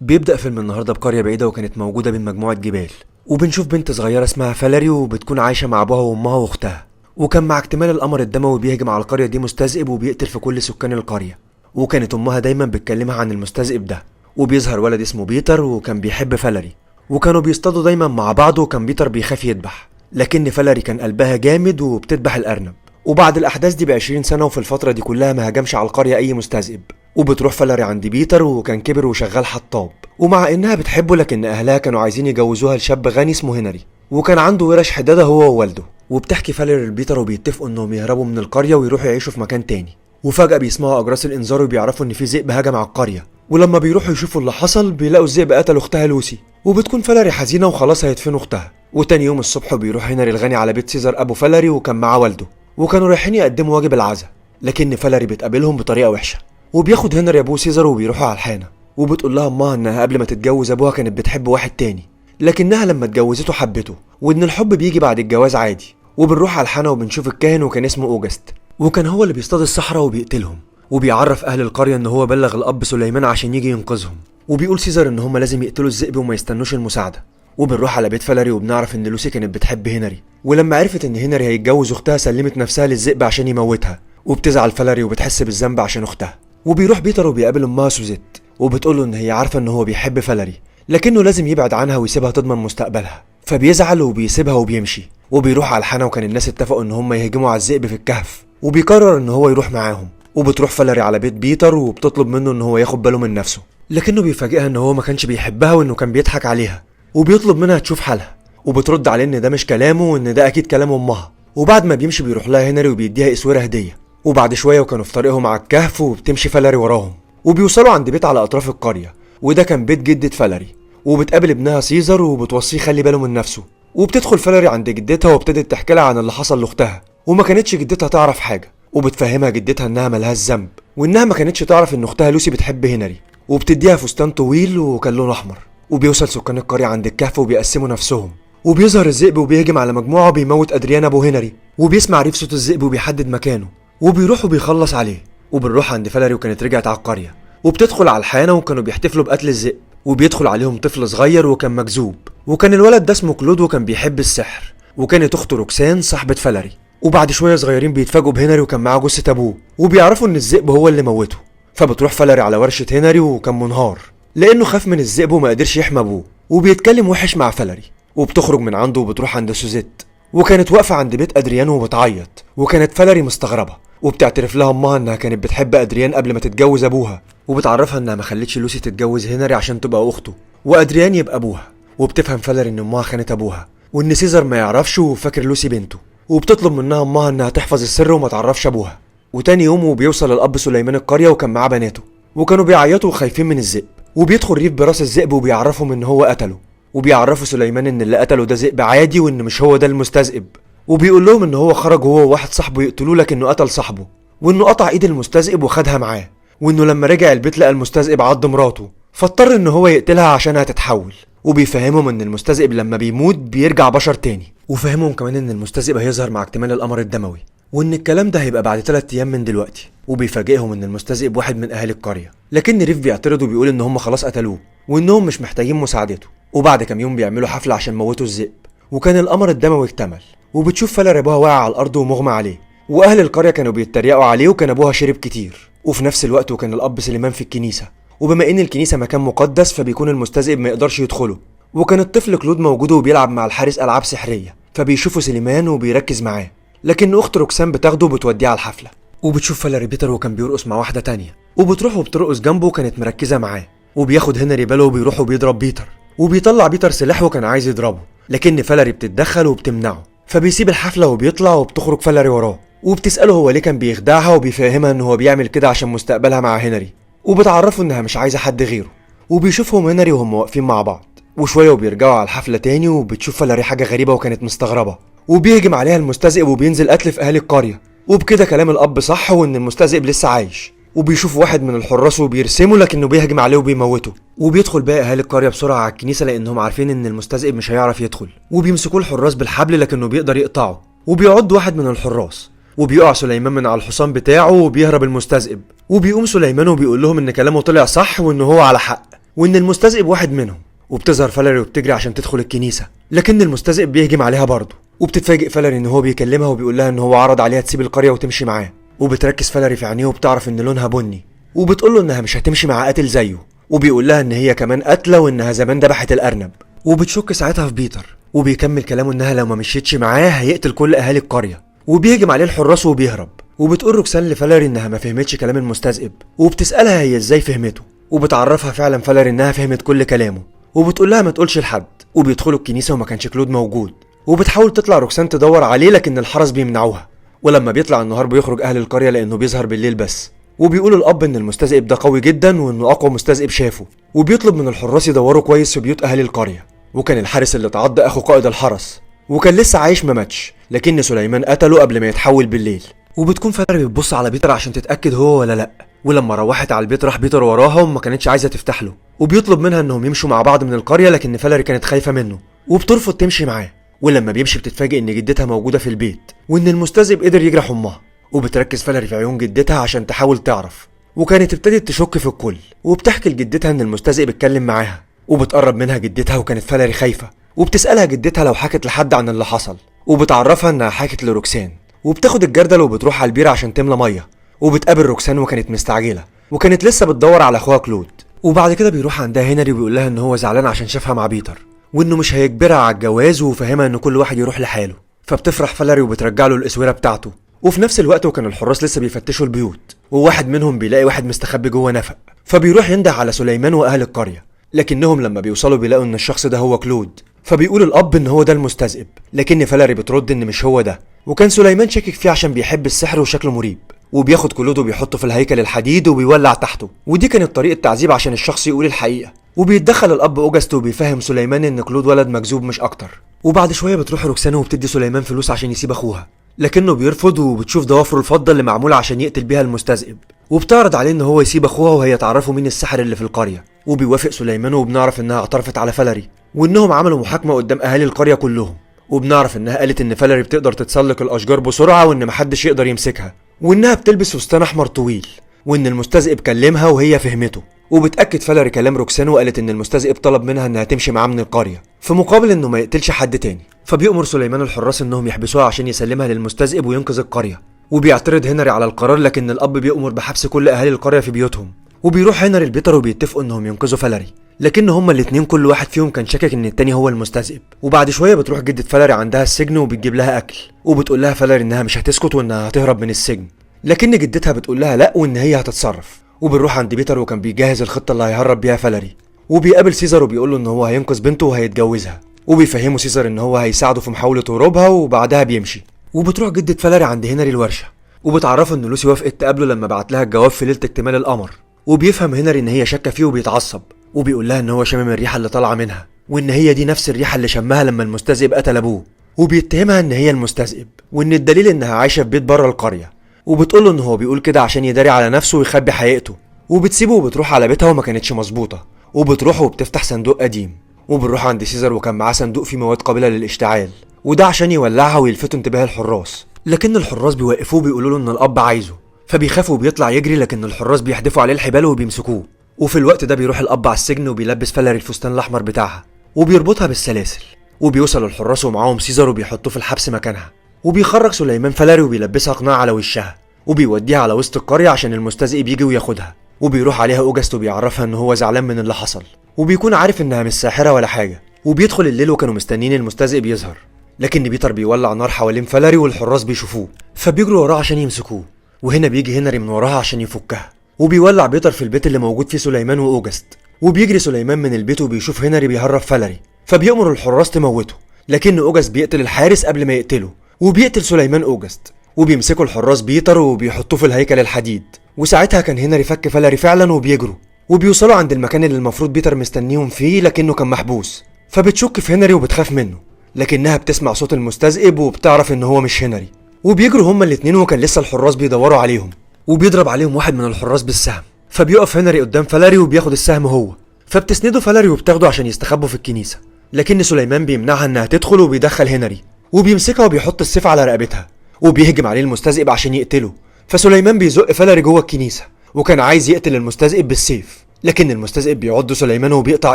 بيبدأ فيلم النهارده بقرية بعيدة وكانت موجودة بين مجموعة جبال، وبنشوف بنت صغيرة اسمها فاليري وبتكون عايشة مع أبوها وأمها وأختها. وكان مع اكتمال القمر الدموي بيهجم على القرية دي مستذئب وبيقتل في كل سكان القرية، وكانت أمها دايما بتكلمها عن المستذئب ده. وبيظهر ولد اسمه بيتر وكان بيحب فاليري، وكانوا بيصطادوا دايما مع بعض، وكان بيتر بيخاف يذبح، لكن فاليري كان قلبها جامد وبتذبح الأرنب. وبعد الأحداث دي ب20 سنة، وفي الفترة دي كلها ما هجمش على القرية أي مستذئب. وبتروح فاليري عند بيتر، وكان كبر وشغال حطاب، ومع إنها بتحبه لكن أهلها كانوا عايزين يجوزوها لشاب غني اسمه هنري، وكان عنده ورش حدادة هو ووالده. وبتحكي فاليري لبيتر وبيتفقوا إنهم يهربوا من القرية ويروحوا يعيشوا في مكان تاني. وفجأة بيسمعوا أجراس الإنذار وبيعرفوا إن في ذئب هجم على القرية، ولما بيروحوا يشوفوا اللي حصل بيلاقوا الذئب قتل أختها لوسي، وبتكون فاليري حزينة وخلاص هيدفنوا أختها. وتاني يوم الصبح بيروح هنري الغني على بيت سيزر أبو فاليري، وكان معاه والده، وكانوا رايحين يقدموا واجب العزاء، لكن فاليري بتقابلهم بطريقة وحشة. وبياخد هنري أبوه سيزر وبيروحوا على الحانة، وبتقول لها أمها إنها قبل ما تتجوز أبوها كانت بتحب واحد تاني، لكنها لما اتجوزته حبته، وإن الحب بيجي بعد الجواز عادي. وبنروح على الحانة وبنشوف الكاهن، وكان اسمه أوجست، وكان هو اللي بيصطاد الصحراء وبيقتلهم، وبيعرف أهل القرية إن هو بلغ الأب سليمان عشان يجي ينقذهم. وبيقول سيزر إن هما لازم يقتلوا الذئب وما يستنوش المساعدة. وبنروح على بيت فاليري وبنعرف إن لوسي كانت بتحب هنري، ولما عرفت إن هنري هيتجوز أختها سلمت نفسها للذئب عشان يموتها. وبتزعل فاليري وبتحس بالذنب عشان أختها. وبيروح بيتر وبيقابل أمها سوزيت، وبتقوله إن هي عارفة إن هو بيحب فاليري، لكنه لازم يبعد عنها ويسيبها تضمن مستقبلها. فبيزعل وبيسيبها وبيمشي. وبيروح على الحانة، وكان الناس اتفقوا إن هم يهجموا على الذئب في الكهف، وبيقرر إن هو يروح معاهم. وبتروح فاليري على بيت بيتر وبتطلب منه إن هو ياخد باله من نفسه، لكنه بيفاجئها إن هو ما كانش بيحبها وإنه كان بيضحك عليها، وبيطلب منها تشوف حالها. وبترد عليه إن ده مش كلامه وإن ده أكيد كلام أمها. وبعد ما بيمشي بيروح لها هنري وبيديها اسورة هدية. وبعد شوية وكانوا في طريقهم على الكهف، وبتمشي فاليري وراهم، وبيوصلوا عند بيت على أطراف القرية، وده كان بيت جدة فاليري. وبتقابل ابنها سيزر وبتوصيه خلي باله من نفسه. وبتدخل فاليري عند جدتها وابتدت تحكي لها عن اللي حصل لاختها، وما كانتش جدتها تعرف حاجة. وبتفهمها جدتها انها ملهاش ذنب، وانها ما كانتش تعرف ان اختها لوسي بتحب هنري، وبتديها فستان طويل وكان لونه احمر. وبيوصل سكان القرية عند الكهف وبيقسموا نفسهم، وبيظهر الذئب وبيهجم على مجموعة وبيموت أدريان أبو هنري. وبيسمع ريف صوت الذئب وبيحدد مكانه، وبيروح وبيخلص عليه. وبنروح عند فاليري وكانت رجعت على القرية، وبتدخل على الحانة وكانوا بيحتفلوا بقتل الذئب. وبيدخل عليهم طفل صغير وكان مجذوب، وكان الولد ده اسمه كلود وكان بيحب السحر، وكانت اخته روكسان صاحبة فاليري. وبعد شوية صغيرين بيتفاجئوا بهنري وكان معاه جثة ابوه، وبيعرفوا ان الذئب هو اللي موته. فبتروح فاليري على ورشة هنري وكان منهار لانه خاف من الذئب وما قدرش يحمي ابوه، وبيتكلم وحش مع فاليري. وبتخرج من عنده وبتروح عند سوزيت، وكانت واقفة عند بيت أدريان وبتعيط، وكانت فاليري مستغربة. وبتعترف لها امها انها كانت بتحب أدريان قبل ما تتجوز ابوها، وبتعرفها انها ما خلتش لوسي تتجوز هنري عشان تبقى اخته وأدريان يبقى ابوها. وبتفهم فاليري ان امها خانت ابوها، وان سيزر ما يعرفش وفاكر لوسي بنته، وبتطلب منها امها انها تحفظ السر وما تعرفش ابوها. وتاني يوم وبيوصل الاب سليمان القرية وكان معاه بناته، وكانوا بيعيطوا وخايفين من الذئب. وبيدخل ريف براس الذئب وبيعرفهم ان هو قتله، وبيعرفوا سليمان ان اللي قتله ده ذئب عادي وان مش هو ده المستذئب. وبيقول لهم ان هو خرج هو وواحد صاحبه يقتلوه لكنه قتل صاحبه، وانه قطع ايد المستذئب وخدها معاه، وانه لما رجع البيت لقى المستذئب عض مراته، فاضطر ان هو يقتلها عشانها تتحول. وبيفهمهم ان المستذئب لما بيموت بيرجع بشر تاني، وفهمهم كمان ان المستذئب هيظهر مع اكتمال القمر الدموي، وان الكلام ده هيبقى بعد 3 ايام من دلوقتي. وبيفاجئهم ان المستذئب واحد من اهالي القرية، لكن ريف بيعترض وبيقول ان هم خلاص قتلوه وانهم مش محتاجين مساعدته. وبعد كام يوم بيعملوا حفلة عشان موتوا الذئب، وكان القمر الدموي اكتمل. وبتشوف فاليري ابوها واقع على الارض ومغمى عليه، واهل القرية كانوا بيتريقوا عليه، وكان ابوها شرب كتير. وفي نفس الوقت وكان الاب سليمان في الكنيسة، وبما ان الكنيسة مكان مقدس فبيكون المستذئب ما يقدرش يدخله. وكان الطفل كلود موجود وبيلعب مع الحارس العاب سحريه، فبيشوفه سليمان وبيركز معاه، لكن اخت روكسان بتاخده وبتوديه على الحفلة. وبتشوف فاليري بيتر وكان بيرقص مع واحدة تانية، وبتروح وبترقص جنبه وكانت مركزه معاه. وبياخد هنري باله وبيروح وبيضرب بيتر، وبيطلع بيتر سلاح وكان عايز يضربه، لكن فاليري بتتدخل وبتمنعه، فبيسيب الحفلة وبيطلع. وبتخرج فاليري وراه وبتساله هو ليه كان بيخدعها، وبيفهمها ان هو بيعمل كده عشان مستقبلها مع هنري، وبتعرفه انها مش عايزه حد غيره. وبيشوفهم هنري وهم واقفين مع بعض. وشوية وبيرجعوا على الحفلة تاني، وبتشوف فاليري حاجة غريبة وكانت مستغربه، وبيهجم عليها المستذئب وبينزل قتل في اهالي القرية. وبكده كلام الاب صح وان المستذئب لسه عايش. وبيشوف واحد من الحراس وبيرسمه لكنه بيهجم عليه وبيموته. وبيدخل باقي اهالي القرية بسرعة على الكنيسة لانهم عارفين ان المستذئب مش هيعرف يدخل، وبيمسكوه الحراس بالحبل لكنه بيقدر يقطعه، وبيعض واحد من الحراس. وبيقع سليمان من على الحصان بتاعه وبيهرب المستذئب. وبيقوم سليمان وبيقول لهم ان كلامه طلع صح وان هو على حق. وان المستذئب واحد منهم. وبتظهر فاليري وبتجري عشان تدخل الكنيسة، لكن المستذئب بيهجم عليها برضه. وبتتفاجئ فاليري ان هو بيكلمها وبيقول لها ان هو عرض عليها تسيب القرية وتمشي معاه. وبتركز فاليري في عينيه وبتعرف ان لونها بني، وبتقول له انها مش هتمشي مع قاتل زيه، وبيقول لها ان هي كمان قاتله وانها زمان ذبحت الارنب. وبتشك ساعتها في بيتر، وبيكمل كلامه انها لو ما مشيتش معاه هيقتل كل اهالي القرية، وبيهجم عليه الحراس وبيهرب. وبتقول روكسان لفاليري انها ما فهمتش كلام المستذئب، وبتسالها هي ازاي فهمته، وبتعرفها فعلا فاليري انها فهمت كل كلامه، وبتقول لها ما تقولش لحد. وبيدخلوا الكنيسة وما كانش كلود موجود، وبتحاول تطلع روكسان تدور عليه لكن الحرس بيمنعوها. ولما بيطلع النهار بيخرج اهل القرية لانه بيظهر بالليل بس. وبيقول الاب ان المستذئب ده قوي جدا وانه اقوى مستذئب شافه، وبيطلب من الحراس يدوروا كويس في بيوت اهل القرية. وكان الحارس اللي اتعض اخو قائد الحرس، وكان لسه عايش ما ماتش، لكن سليمان قتله قبل ما يتحول بالليل. وبتكون فاليري بتبص على بيتر عشان تتاكد هو ولا لا، ولما روحت على البيت راح بيتر وراها وما كانتش عايزه تفتح له، وبيطلب منها انهم يمشوا مع بعض من القرية، لكن فاليري كانت خايفة منه وبترفض تمشي معاه. ولما بيمشي بتتفاجئ ان جدتها موجودة في البيت، وان المستذئب قدر يجرح امها. وبتركز فاليري في عيون جدتها عشان تحاول تعرف، وكانت ابتدت تشك في الكل. وبتحكي لجدتها ان المستذئب اتكلم معاها، وبتقرب منها جدتها وكانت فاليري خايفة، وبتسالها جدتها لو حكت لحد عن اللي حصل، وبتعرفها انها حكت لروكسان. وبتاخد الجردل وبتروح على البير عشان تملى مية، وبتقابل روكسان وكانت مستعجلة، وكانت لسه بتدور على اخوها كلود. وبعد كده بيروح عندها هنري وبيقول لها ان هو زعلان عشان شافها مع بيتر، وانه مش هيجبرها على الجواز، وفهمها ان كل واحد يروح لحاله. فبتفرح فاليري وبترجع له الاسوره بتاعته. وفي نفس الوقت وكان الحراس لسه بيفتشوا البيوت، وواحد منهم بيلاقي واحد مستخبي جوه نفق، فبيروح ينده على سليمان واهل القرية، لكنهم لما بيوصلوا بيلاقوا ان الشخص ده هو كلود. فبيقول الاب ان هو ده المستذئب، لكن فاليري بترد ان مش هو ده، وكان سليمان شاكك فيه عشان بيحب السحر وشكله مريب. وبياخد كلود وبيحطه في الهيكل الحديد وبيولع تحته، ودي كانت طريقه تعذيب عشان الشخص يقول الحقيقة. وبيتدخل الاب اوجست وبيفهم سليمان ان كلود ولد مجذوب مش اكتر. وبعد شوية بتروح روكسان وبتدي سليمان فلوس عشان يسيب اخوها، لكنه بيرفض، وبتشوف ضوافره الفضة اللي معمولة عشان يقتل بيها المستذئب، وبتعرض عليه ان هو يسيب اخوها وهي تعرفه مين الساحر اللي في القرية. وبيوافق سليمان، وبنعرف انها اعترفت على فاليري، وانهم عملوا محاكمة قدام اهالي القرية كلهم. وبنعرف انها قالت ان فاليري بتقدر تتسلق الاشجار بسرعة وان محدش يقدر يمسكها، وانها بتلبس فستان احمر طويل، وان المستذئب كلمها وهي فهمته. وبتاكد فاليري كلام روكسان وقالت ان المستذئب طلب منها انها تمشي معاه من القرية في مقابل انه ما يقتلش حد تاني. فبيأمر سليمان الحراس انهم يحبسوها عشان يسلمها للمستذئب وينقذ القرية. وبيعترض هنري على القرار، لكن الاب بيأمر بحبس كل اهالي القرية في بيوتهم. وبيروح هنري لبيتر وبيتفقوا انهم ينقذوا فاليري، لكن هما الاتنين كل واحد فيهم كان شاكك ان التاني هو المستذئب. وبعد شوية بتروح جده فاليري عندها السجن وبتجيب لها اكل، وبتقول لها فاليري انها مش هتسكت وانها هتهرب من السجن، لكن جدتها بتقول لها لا وان هي هتتصرف. وبنروح عند بيتر وكان بيجهز الخطة اللي هيهرب بيها فاليري. وبيقابل سيزر وبيقول له ان هو هينقذ بنته وهيتجوزها، وبيفهمه سيزر ان هو هيساعده في محاولة هروبها، وبعدها بيمشي. وبتروح جده فاليري عند هنري الورشة، وبتعرفه ان لوسي وافقت تقابله لما بعت لها الجواب في ليلة اكتمال القمر. وبيفهم هنري ان هي شاكه فيه وبيتعصب، وبيقول لها ان هو شامم الريحة اللي طالعه منها، وان هي دي نفس الريحة اللي شمها لما المستذئب قتل ابوه. وبيتهمها ان هي المستذئب، وان الدليل انها عايشه في بيت بره القرية. وبتقول له ان هو بيقول كده عشان يداري على نفسه ويخبي حقيقته. وبتسيبه وبتروح على بيتها وما كانتش مظبوطة. وبتروح وبتفتح صندوق قديم، وبنروح عند سيزر وكان معاه صندوق فيه مواد قابله للاشتعال، وده عشان يولعها ويلفتوا انتباه الحراس. لكن الحراس بيوقفوه بيقولوا له ان الاب عايزه، فبيخاف وبيطلع يجري، لكن الحراس بيحدفوا عليه الحبال وبيمسكوه. وفي الوقت ده بيروح الاب على السجن وبيلبس فاليري الفستان الاحمر بتاعها وبيربطها بالسلاسل. وبيوصل الحراس ومعاهم سيزر وبيحطوه في الحبس مكانها. وبيخرج سليمان فاليري وبيلبسها قناع على وشها، وبيوديها على وسط القرية عشان المستذئب يجي وياخدها. وبيروح عليها اوجست وبيعرفها ان هو زعلان من اللي حصل، وبيكون عارف انها مش ساحرة ولا حاجة. وبيدخل الليل وكانوا مستنيين المستذئب يظهر، لكن بيتر بيولع نار حوالين فاليري والحراس بيشوفوه، فبيجروا وراه عشان يمسكوه. وهنا بيجي هنري من وراها عشان يفكها، وبيولع بيتر في البيت اللي موجود فيه سليمان واوجست. وبيجري سليمان من البيت وبيشوف هنري بيهرب فاليري، فبيأمر الحراس تموته، لكن اوجست بيقتل الحارس قبل ما يقتله، وبيقتل سليمان اوجست. وبيمسكوا الحراس بيتر وبيحطوه في الهيكل الحديد. وساعتها كان هنري فك فاليري فعلا وبيجروا، وبيوصلوا عند المكان اللي المفروض بيتر مستنيهم فيه، لكنه كان محبوس. فبتشك في هنري وبتخاف منه، لكنها بتسمع صوت المستذئب وبتعرف ان هو مش هنري. وبيجروا هما الاتنين وكان لسه الحراس بيدوروا عليهم، وبيضرب عليهم واحد من الحراس بالسهم. فبيقف هنري قدام فاليري وبياخد السهم هو، فبتسنده فاليري وبتاخده عشان يستخبوا في الكنيسة، لكن سليمان بيمنعها انها تدخل وبيدخل هنري وبيمسكها وبيحط السيف على رقبتها، وبيهجم عليه المستذئب عشان يقتله. فسليمان بيزق فاليري جوه الكنيسة، وكان عايز يقتل المستذئب بالسيف، لكن المستذئب بيعض سليمان وبيقطع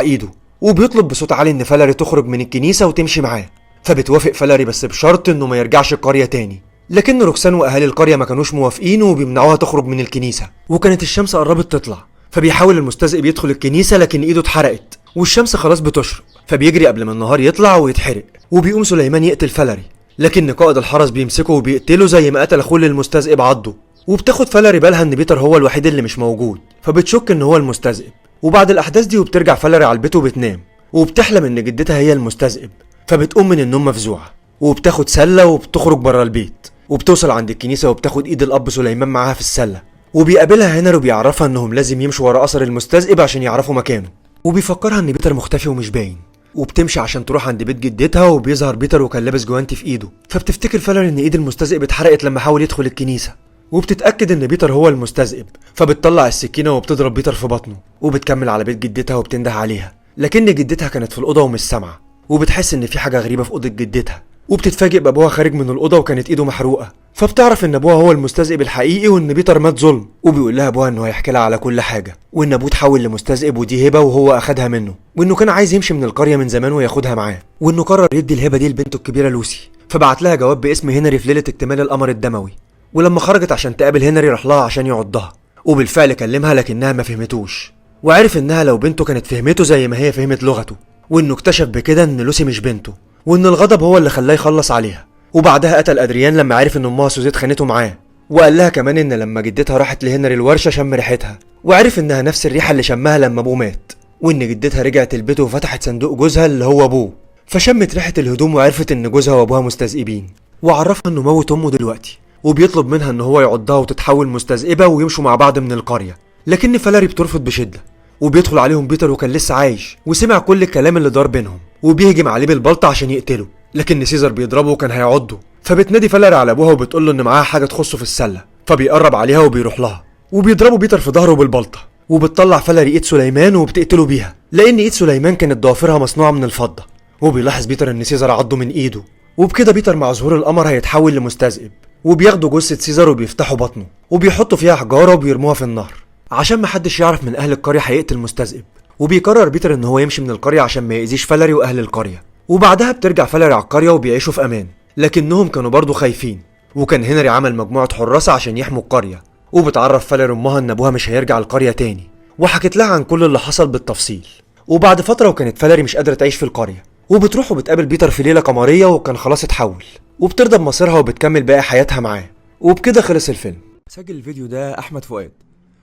ايده، وبيطلب بصوت عالي ان فاليري تخرج من الكنيسة وتمشي معاه. فبتوافق فاليري بس بشرط انه ما يرجعش القرية تاني، لكن روكسان واهالي القرية ما كانوش موافقين وبيمنعوها تخرج من الكنيسة. وكانت الشمس قربت تطلع، فبيحاول المستذئب يدخل الكنيسة لكن ايده اتحرقت والشمس خلاص بتشرق، فبيجري قبل ما النهار يطلع ويتحرق. وبيقوم سليمان يقتل فاليري، لكن قائد الحرس بيمسكه وبيقتله زي ما قتل اخوه المستذئب عضه. وبتاخد فاليري بالها ان بيتر هو الوحيد اللي مش موجود، فبتشك ان هو المستذئب. وبعد الاحداث دي وبترجع فاليري على البيت وبتنام، وبتحلم ان جدتها هي المستذئب، فبتقوم من النوم مفزوعه وبتاخد سله وبتخرج بره البيت، وبتوصل عند الكنيسة وبتاخد ايد الاب سليمان معاها في السلة. وبيقابلها هنري وبيعرفها انهم لازم يمشوا ورا اثر المستذئب عشان يعرفوا مكانه، وبيفكرها ان بيتر مختفي ومش باين. وبتمشي عشان تروح عند بيت جدتها، وبيظهر بيتر وكان لابس جوانتي في ايده، فبتفتكر فاليري ان ايد المستذئب اتحرقت لما حاول يدخل الكنيسة، وبتتاكد ان بيتر هو المستذئب، فبتطلع السكينة وبتضرب بيتر في بطنه. وبتكمل على بيت جدتها وبتنده عليها، لكن جدتها كانت في الاوضة ومش سامعه، وبتحس ان في حاجة غريبة في اوضة جدتها. وبتتفاجئ بابوها خارج من الاوضة وكانت ايده محروقة، فبتعرف ان ابوها هو المستذئب الحقيقي وان بيتر مات ظلم. وبيقول لها ابوها انه هيحكي لها على كل حاجة، وان ابوه اتحول لمستذئب ودي هبه وهو اخدها منه، وانه كان عايز يمشي من القرية من زمان وياخدها معاه، وانه قرر يدي الهبة دي لبنته الكبيرة لوسي. فبعت لها جواب باسم هنري في ليلة اكتمال القمر الدموي. ولما خرجت عشان تقابل هنري راح لها عشان يعضها، وبالفعل كلمها لكنها ما فهمتوش، وعرف انها لو بنته كانت فهمته زي ما هي فهمت لغته، وانه اكتشف بكده ان لوسي مش بنته، وان الغضب هو اللي خلاه يخلص عليها. وبعدها قتل ادريان لما عرف ان امها سوزيت خانته معاه، وقال لها كمان ان لما جدتها راحت لهنري الورشة شم ريحتها، وعرف انها نفس الريحة اللي شمها لما ابوه مات، وان جدتها رجعت البيت وفتحت صندوق جوزها اللي هو ابوه، فشمت ريحه الهدوم وعرفت ان جوزها وابوها مستذئبين. وعرفها انه موت امه دلوقتي، وبيطلب منها ان هو يعضها وتتحول مستذئبه ويمشوا مع بعض من القرية، لكن فاليري بترفض بشده. وبيدخل عليهم بيتر وكان لسه عايش وسمع كل الكلام اللي دار بينهم، وبيهجم عليه بالبلطه عشان يقتله، لكن سيزر بيضربه وكان هيعضه. فبتنادي فاليري على ابوها وبتقول له ان معاها حاجة تخصه في السلة، فبيقرب عليها وبيروح لها وبيضربه بيتر في ظهره بالبلطه. وبتطلع فاليري ايد سليمان وبتقتله بيها، لان ايد سليمان كانت ضوافرها مصنوعة من الفضة. وبيلاحظ بيتر ان سيزر عضه من ايده، وبكده بيتر مع ظهور القمر هيتحول لمستذئب. وبياخدوا جثة سيزر وبيفتحوا بطنه وبيحطوا فيها حجارة وبيرموها في النهر عشان محدش يعرف من اهل القرية حقيقة المستذئب. وبيقرر بيتر ان هو يمشي من القرية عشان ما يأذيش فاليري واهل القرية. وبعدها بترجع فاليري على القرية وبيعيشوا في امان، لكنهم كانوا برضه خايفين، وكان هنري عمل مجموعة حراسة عشان يحموا القرية. وبتعرف فاليري امها ان ابوها مش هيرجع القرية تاني، وحكت لها عن كل اللي حصل بالتفصيل. وبعد فترة وكانت فاليري مش قادرة تعيش في القرية، وبتروح وبتقابل بيتر في ليلة قمريه وكان خلاص اتحول، وبترضى بمصيرها وبتكمل باقي حياتها معاه. وبكده خلص الفيلم. سجل الفيديو ده احمد فؤاد،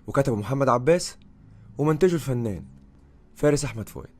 وكتبه محمد عباس، ومنتجه الفنان فارس احمد فؤاد.